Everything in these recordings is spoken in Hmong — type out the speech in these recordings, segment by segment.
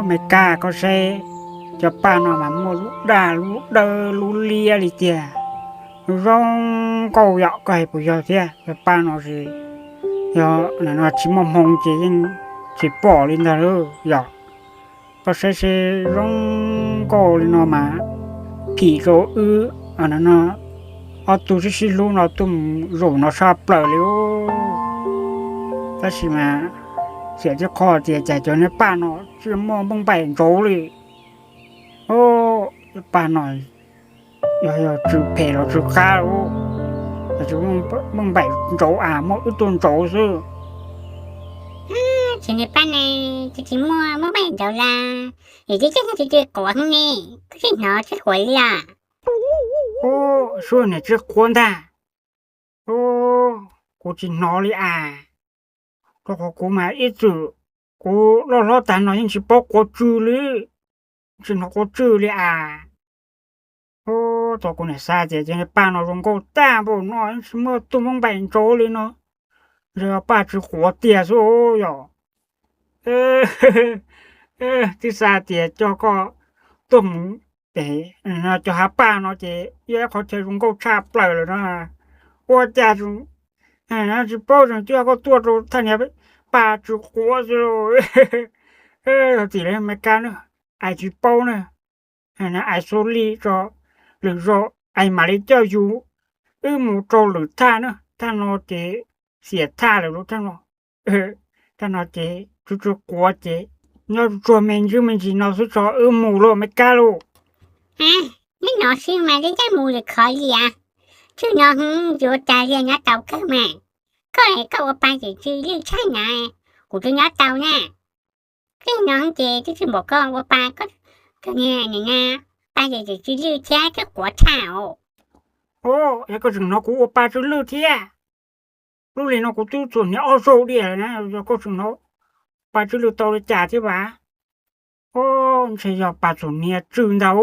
Mes Kab, koj saib, cov paj no mas muaj lub daj lub dawb lub liab li tiag, zoo nkauj yom, koj hais puas yog thiab? Cov paj no ces yog nim no tsis muaj hmoo ces yeej tsis pom li ntag lauj yom. Koj saib seb zoo nkauj li no mas phim rau wb no, ob tug sib sib hlub no tuaj mus zaum no tshaj plaws li. Tab sis mas xyov tib qho tias cas cov niag paj no tsis muaj npauj npaim ntsauv li. Paj no yog, yog tsw phem los tsw qab, yog tsw npauj npaim ntsauv as muaj wb tuaj ntsauv xwb. Tsis, niag paj ne, tsis, tsis muaj npauj npaim ntsauv la, yus tib cag no tsis, tsis quav heev ne, koj tsis hnov tsis quav li los? Suab niam tsis quav ntag. Kuv tsis hnov li as. Rau qhov kuv mas ib txwm kuv loj hlob tag no yeej tsis paub quav tsw li, tsis hnov quav tsw li as. Thaum kuv niam xav tias cov niag paj no zoo nkauj tag npaum no tsis muaj tuaj npauj npaim ntsauv li no, ntshe paj tsw quav tiag xwb yom. Twb xav tias coj koj tuaj mus, cov hav paj no ces yog ib qhov chaw zoo nkauj tshaj plaws lawm no. Ua cas tsis paub tseem coj koj tuaj rau thaj niag paj tsw quav xwb lauj. Txim li Mes Kab na, ais tsis paub na, ais xub li tso, lwm zaus ais mam li coj yus wb mus rau lwm thaj na, thaj no ces xiam thaj lawm lauj, thaj no, thaj no ces tsw tsw quav ces nyob tsuag me ntsis me ntsis no xwb tso, wb mus lauj Mes Kab lauj. Neb hnov xwb mas twb ncaij mus lwm qhov li as. Tsw no hwv, yuav ua cas li, nyob tau kawg mas. Koj, koj ua pa ces tsw lwj tshaj na, kuv twb nyob tau na. Koj no ces twb tsis npaum koj ua pa, koj, koj niag na, pa ces tsw lwj thiab tsw quav tshaj os. Yog koj tseem hnov kuv ua pa tsw lwj thiab, lub hli no kuv twb txhuam hniav ob zaug diam lawm na, yog koj tseem hnov pa tsw lwj tau li cas thiab vas? Ntshe yog pa txhuam hniav tsw ntag.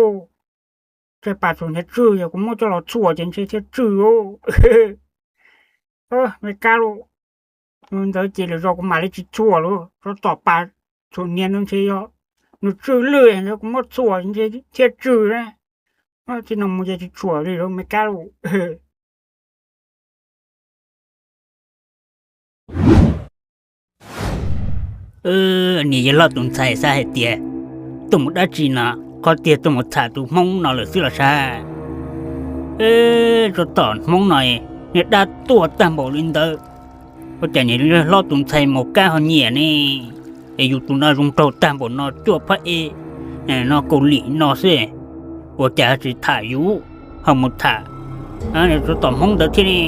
Ntshe pa txhuam hniav tsw, yog kuv muab coj los txhuam ces ntshe thiaj tsw. Mes Kab lauj, ntawd ces lwm zaus kuv mam li tsis txhuam lauj, tsov tom pa txhuam hniav no ntshe yog nws tsw lwj, ntawd kuv muab txhuam ntshe thiaj tsw na. Txij no mus ces tsis txhuam li lauj Mes Kab lauj. Niam yawg hlob tus ntxhais xav hais tias tuaj mus dab tsi no, qhov tiag tuaj mus tham tus hmoob no lawm xwb los sav. Tsov tom hmoob no, niag dab tuaj tag npaum li ntawd, ua cas niam yawg hlob tus ntxhais Maum Kab ho nyiam ne? Es yus tus no zoo nraug tag npaum no cuaj phab eb no Kaus Lim no xwb, ua cas tsis tham yus, ho mus tham tsov tom hmoob ntawd thiab ne?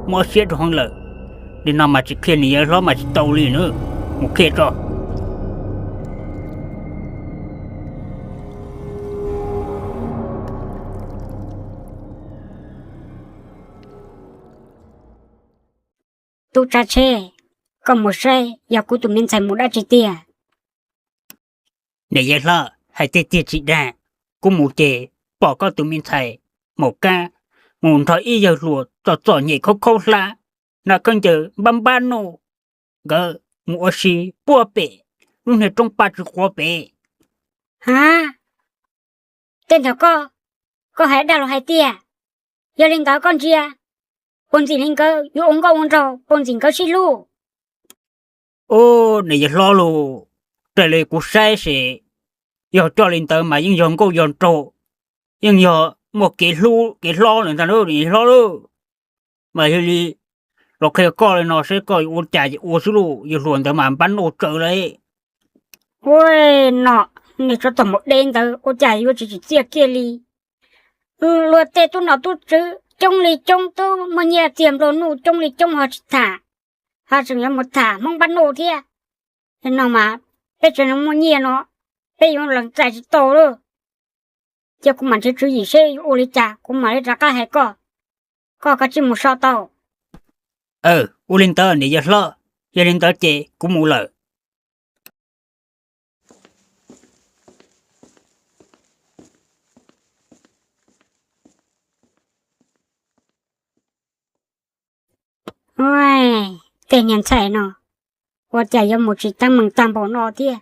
Mob siab rau heev lawm, li no mas tsis qhia niam yawg hlob mas tsis tau li na, mus qhia tso. Tub Tsab Tsheb, koj mus saib yog kuv tus me ntxhais mus dab tsi tiag. Niam yawg hlob, hais tiag tiag tsis dag, kuv mus ces pom koj tus me ntxhais Maum Kab mus nrog ib yawg hluas txom txom nyem khaub khaub hlab, hnav khaub ncaws npab npab nuj, nkawd mus ua si puag pem lub niag roob Paj Tsw Quav pem. Ha, tej ntawd koj, koj hais dag los hais tiag? Yog li ntawd koj ntsia, puag ntxim li nkawd yuav ua nkauj ua nraug, puag ntxim nkawd sib hlub. Ub, niam yawg hlob lauj, raws li kuv saib ces yog coj li ntawd mas yeej yog nkauj yog nraug, yeej yog muaj kev hlub kev hlob lawm ntag lauj niam yawg hlob lauj. Mas yog li los qhia koj li no seb koj yuav ua cas ces ua xwb lauj, yawg hluas ntawd mas npab nuj tsawv lauj. Ua no, niag tsov tom Maum Deb ntawd ua cas yuav tsis tsim txiaj kiag li. Luag tej tub nom tub tswv coob li coob, tub muaj nyiaj txiag nplua nuj coob li coob ho tsis tham, ho tseem yuav mus tham hmoob npab nuj thiab. No mas peb tsev neeg muaj nyiaj no, peb yuav lees txais tsis tau lauj. Cia kuv mam nrhiav tswv yim seb yuav ua li cas kuv mam li rov qab hais koj, koj kav tsij mus so tau. Ua li ntawd niam yawg hlob, yog li ntawd ces kuv mus lawm. Tej niag ntxhais no, ua cas yuav mus tsis teeb meem tag npaum no thiab.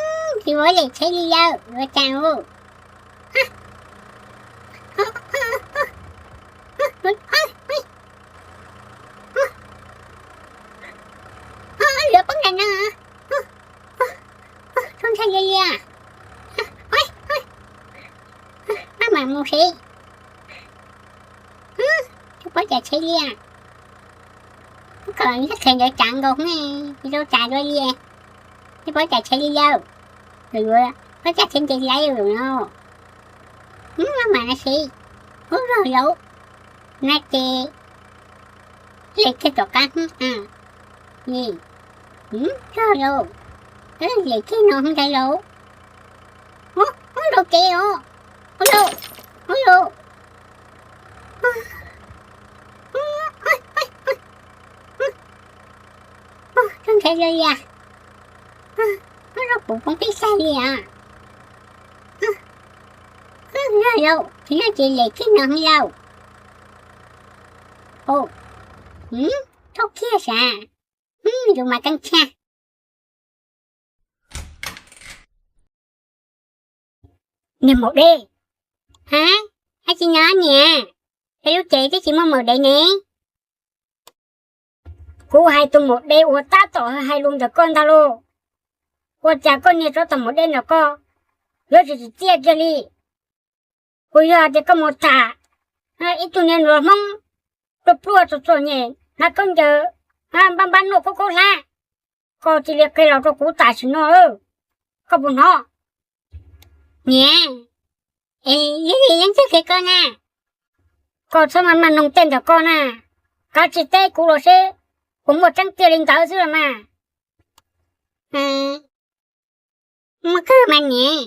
Tsis muaj lem tsheb li yawm, ua cas u? Lawv poob ntawm no, txhob ntshai li li. Maj mam mus seb, tsis poob cas tsheb li. Kom neb qhia ntawd tsav nkaus ne, tsis tau tsav dua li. Tsis poob cas tsheb li yawm, yuav poob cas tsheb nce laib no. Maj mam no seb, ub, zog lauj, no ces lem kiag tom qab, zog lauj, lem kiag no ntag lauj. Ub, rau kev os, ub lauj, ub lauj. Txhob ntshai li li, ub, zog puv poob peb sab li as. Zog lauj, tsis no ces lem kiag no lauj. Txhob khiav sav, yus mas keeb tshaj. Niag maum dej, ha, ab tsi no niam, peb lub tsev twb tsis muaj maum dev ne. Kuv hais tus maum dej uas tab tom hais lus ntawm koj ntag lauj. Ua cas koj niag tsov tom maum dej ntawm koj yuav tsis tsim txiaj kiag li? Kuv yog tias koj mus tham ib tug niag hluas Hmoob pluag pluag txom txom nyem hnav khaub ncaws, npab npab noj khaub khaub hlab, koj cia li qhia los rau kuv tam sim no, koj puas hnov? Niam, es yog li yeej txawj qhia koj na. Koj txhob maj maj noog tej ntawm koj na, kav tsij teb kuv los seb puas muaj tseeb tiag li ntawd xwb los mas. Muaj kawg mas niam,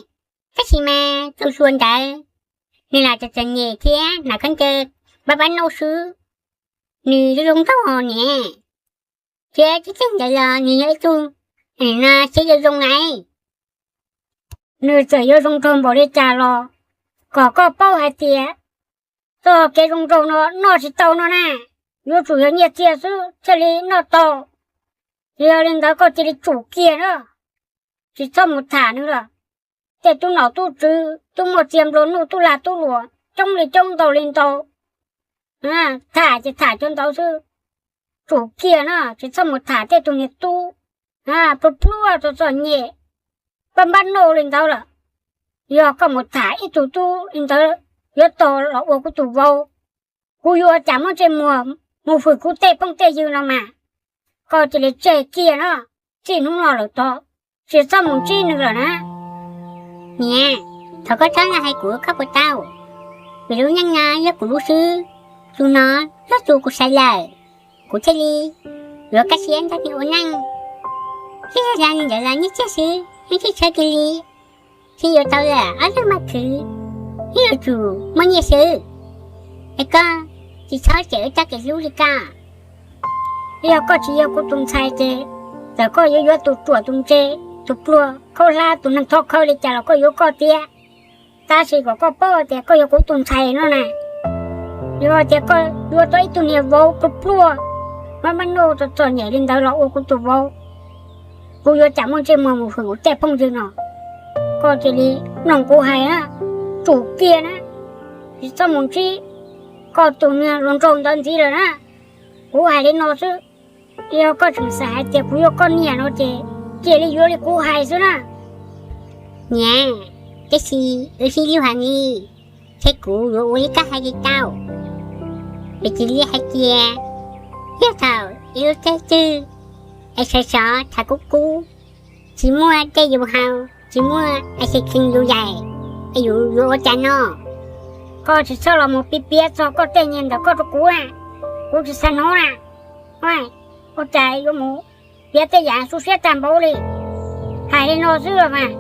tab sis mas tus hluas ntawd nws lam txom txom nyem thiab hnav khaub ncaws npab npab noj xwb, nws zoo zoo nkauj niam. Thiab txij txij ntawd los nws yog ib tug no siab zoo zoo na. Nws txawm yuav zoo nraug npaum li cas los kom koj paub hais tias txoj kev zoo nraug no noj tsis tau no na, yuav tsum yog nyiaj txiag xwb thiaj li noj tau. Yog li ntawd koj cia li tsum kiag na, tsis txhob mus tham nws lawm. Tej tub nom tub tswv, tub muaj txiag nplua nuj, tub lag tub luam coob li coob ntau li ntau, tham ces tham cov ntawd xwb. Tsum kiag na, tsis txhob mus tham tej tug niag tub pluag pluag txom txom nyem, npab npab noj li ntawd lawm. Yog koj mus tham ib tug tub li ntawd, yuav tog los ua kuv tus vauv, kuv yuav ua cas muaj ntsej muag mus hwm kuv tej phooj tej ywg no mas. Koj cia li tseg kiag na, txij hnub no lawm tod tsis txhob mus ntsib nws lawm na. Niam, thov koj txhob los hais kuv koj puas tau? Vim lub neej no yog kuv lub xwb, tus no yog tus kuv xaiv lawm, kuv thiaj li yuav kaj siab nrog nws ua neej. Thiab yog li ntawd los nyiaj txiag xwb yeej tsis tshawb kiag li, tsis yuav tau lawm ob leeg mas khwv, yeej yuav tsum muaj nyiaj xwb. Es koj tsis txhob cawm wb txoj kev hlub li koj. Yog koj tsis yog kuv tus ntxhais ces txawm koj yuav yuav tus ruam tus ntse, tus pluag khaub hlab, tus neeg thov khawv li cas los koj yuav koj tiag. Tab sis kom koj paub tias koj yog kuv tus ntxhais no na. Yog tias koj yuav tau ib tug niag vauv pluag pluag, npab npab noj txom txom nyem li ntawd los ua kuv tus vauv, kuv yuav tsam muaj ntsej muag mus hwm kuv tej phooj ywg no. Koj cia li mloog kuv hais na, tsum kiag na. Tsis txhob mus ntsib koj tus niag hluas nraug ntawd ntxiv lawm na. Kuv hais li no xwb, yog koj tseem xav hais tias kuv yog koj niam no ces cia li yuav li kuv hais xwb na. Niam, tab sis wb sib hlub heev li, thiab kuv yuav ua li koj hais li tau. Vim cia li hais tias yog thaum ib lub caij twg es sov sov tham kub kub, tsis muaj dej yus haus, tsis muaj xes khees yus yaim, es yus yuav ua cas no? Koj tsis txhob los mus piav piav txog koj tej niag ntawm koj rau kuv na, kuv tsis xav hnov na. Ua cas yuav mus piav tej yam tu siab tag npaum li? Hais li no xwb los mas,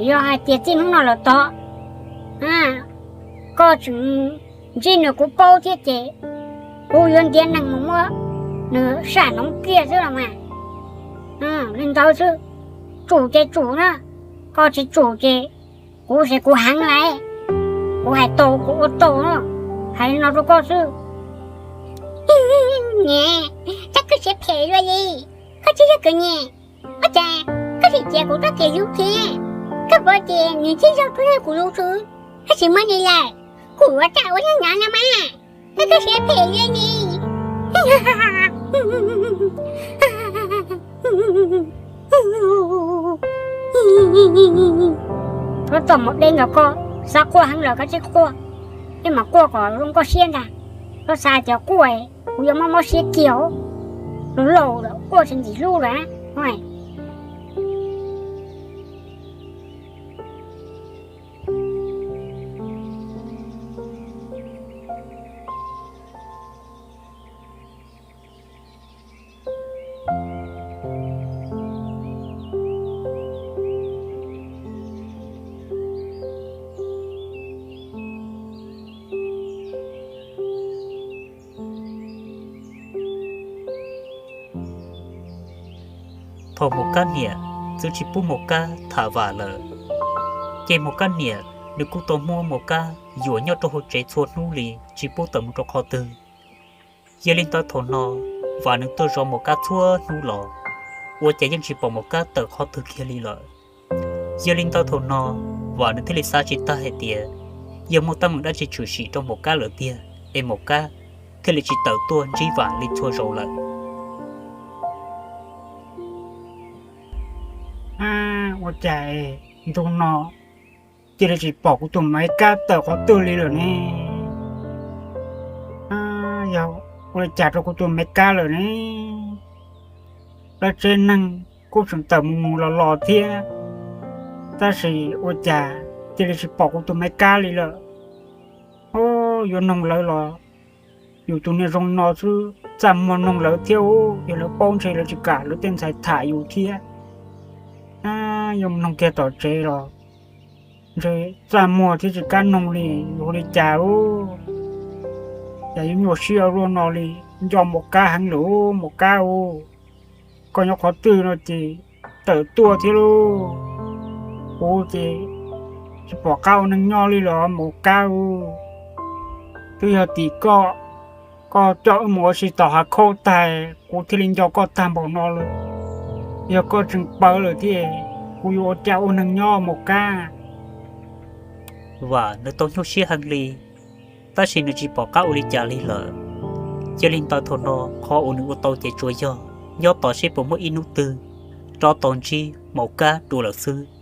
yog hais tias txij hnub no lawm tod koj tseem ntsib nws kuv paub thiab ces kuv yuav ntiav neeg mus muab nws sam hnoov kiag xwb los mas. Li ntawd xwb, tsum ces tsum na, koj tsis tsum ces kuv ces kuv heev lawm, kuv hais tau kuv ua tau no, hais li no rau koj xwb. Niam, koj siab phem luaj li, koj tsis yog kuv niam, ua cas koj tseem txiav kuv txoj kev hlub thiab? Koj paub tias nws tsis yog tus yog kuv hlub xwb, koj tsis muab nws lawm, kuv ua cas ua neej nyob no mas, koj siab phem luaj li. Koj txom mus deb ntawm koj, xav quaj heev lawm koj tsis quaj, es mam quaj kom zoo koj siab ntag. Koj xav tias quaj kuv yuav mob mob siab kiag, laus laus lawm quaj tsis ntxim hlub lawm. Thaum Maum Kab niam txawm tsis pub Maum Kab tham Vam lawm, ces Maum Kab niam nws kuj tau muab Maum Kab yuam nyob rau hauv tsev txhua hnub li tsis pub tawm mus rau qhov twg. Yog li ntawd thaum no Vam nws tuaj zov Maum Kab txhua hnub los, ua cas yeej tsis pom Maum Kab tawm qhov twg kiag li lawm. Yog li ntawd thaum no Vam nws thiaj li xav tsis tag hais tias yog muaj teeb meem dab tsi tshwm sim rau Maum Kab lawm tiag es Maum Kab thiaj li tsis tawm tuaj ntsib Vam li txhua zaus lawm. Ua cas ntu no cia li tsis pom kuv tus Maum Kab tawm qhov twg li lawm ne? Yog ua li cas rau kuv tus Maum Kab lawm ne? Lawv tsev neeg kuj tseem tawm mus mus los los thiab, tab sis ua cas cia li tsis pom kuv tus Maum Kab li lawm? Yuav noog lawv los yus tus niag zoo no xwb, txaj muag noog lawv thiab, yog lawv paub ntshe lawv tsis kam lawv tej ntxhais tham yus thiab. Yuav mus noog kiag tom tsev los ntshe txaj muag thiab tsis kam noog li, yuav ua li cas ub? Cas yuav nyuaj siab ua luaj no li, nco Maum Kab heev lawm Maum Kab ub. Koj nyob qhov twg no ces tawm tuaj thiab lauj. Kuv ces tsis pom qab ua neeg nyob li los Maum Kab ub. Twb yog tim koj, koj coj wb mus ua si tom hav khaub tag kuv thiaj li nco koj tag npaum no lawm. Yog koj tseem pawv lawm thiab kuv yuav ua cas ua neeg nyob Maum Kab? Vam nws tau nyuaj siab heev li, tab sis nws tsis pom qab ua li cas li lawm. Yog li ntawd thaum no qhov uas nws ua tau ces tsuas yog nyob tos seb puas muaj ib hnub twg rov tau ntsib Maum Kab dua lawm xwb.